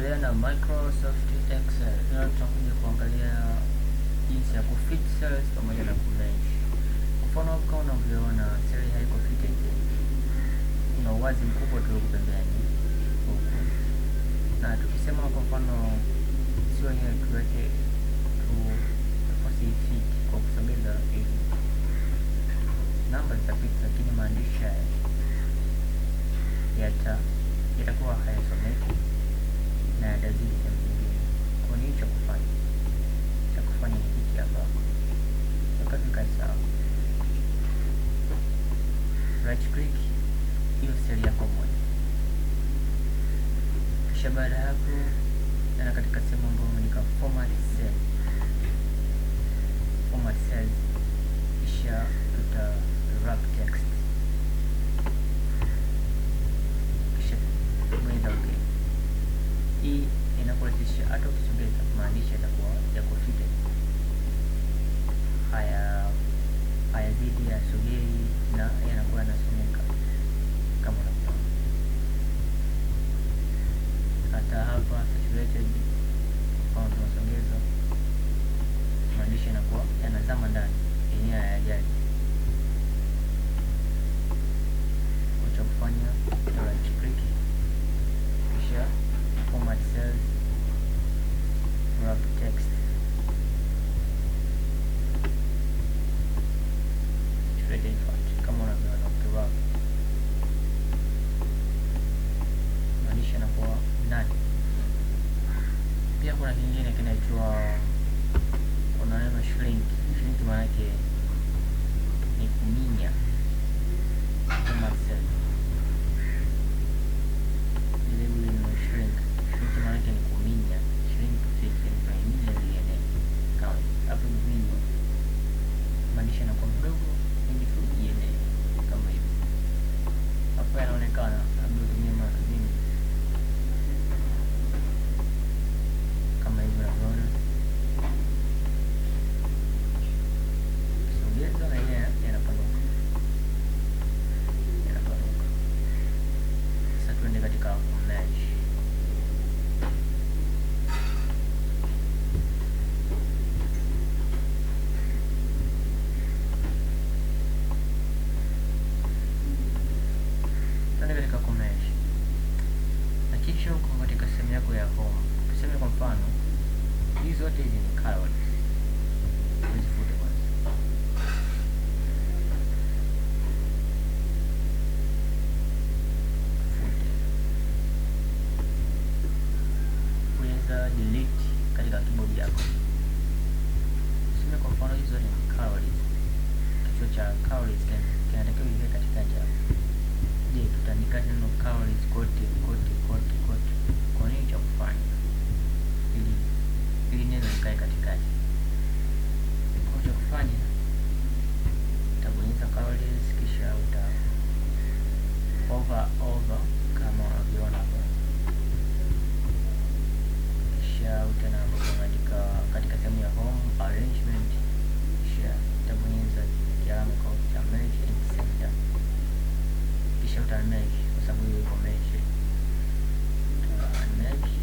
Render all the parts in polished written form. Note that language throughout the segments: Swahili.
Tunaendelea na Microsoft Excel. Leo tutakuja kuangalia jinsi ya kufit cells pamoja na kumerge. Kwa mfano hapo kama unavyoona cell haiko fitted. Kuna uwazi mkubwa tu huku pembeni huku. Na tukisema kwa mfano sio yenyewe tuweke tu force fit kwa kusogeza hivi. Namba zitafit lakini maandishi haya yatakuwa hayasomeki na yatazidi sehemu nyingine. Kwa nini cha kufanya? Cha kufanya ni hiki hapa. Weka vikae sawa. Right click hiyo cell yako moja. Kisha baada ya hapo nenda katika sehemu ambayo imeandika format cell. Format cells. Kisha tuta wrap text. Kisha bonyeza okay. Hii inakurahisishia hata ukisogeza maandishi yatakuwa yako fitted. Hayazidi, hayasogei na yanakuwa yanasomeka kama unavyoona. Hata hapa saturated, kwa mfano tunasogeza maandishi yanakuwa yanazama ndani, yenyewe hayajali. Kwa cha kufanya right click kisha format cells, wrap text, saturated font kama unavyoona ukiwrap maandishi yanakuwa ndani. Pia kuna kingine kinaitwa, kuna neno shrink. Shrink maana yake ni kuminya. Format cells. Vile vile neno shrink. Shrink maana yake ni kuminya. Shrink fit, yani kuminya ile neno. Kama hapo kuminya. Maandishi yanakuwa mdogo ili tu iende kama hivi. Hapo yanaonekana labda utumie nini kama hivi unavyoona. Ukisogeza na yenyewe yanapanuka. Yanapanuka. Sasa tuende katika merge. Tuende katika kumerge. Hakikisha uko katika sehemu yako ya home. Tuseme kwa mfano hizi zote hizi ni calories. Tuzifute kwanza. Fute. Bonyeza delete katika keyboard yako. Tuseme kwa mfano hizi zote ni calories. Kichwa cha calories kinatakiwa kiwe katikati hapo. Je, tutaandika neno calories kote kote kote kote? Kwa nini cha kufanya ili neno likae katikati? Kwa cha kufanya utabonyeza calories kisha uta over kama unavyoona hapa. Kisha utaenda kuandika katika sehemu ya home arrangement, kisha utabonyeza kialama cha merge and center. Kisha uta merge kwa sababu hiyo iko merge. Uta merge.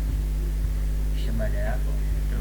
Kisha baada ya hapo ndio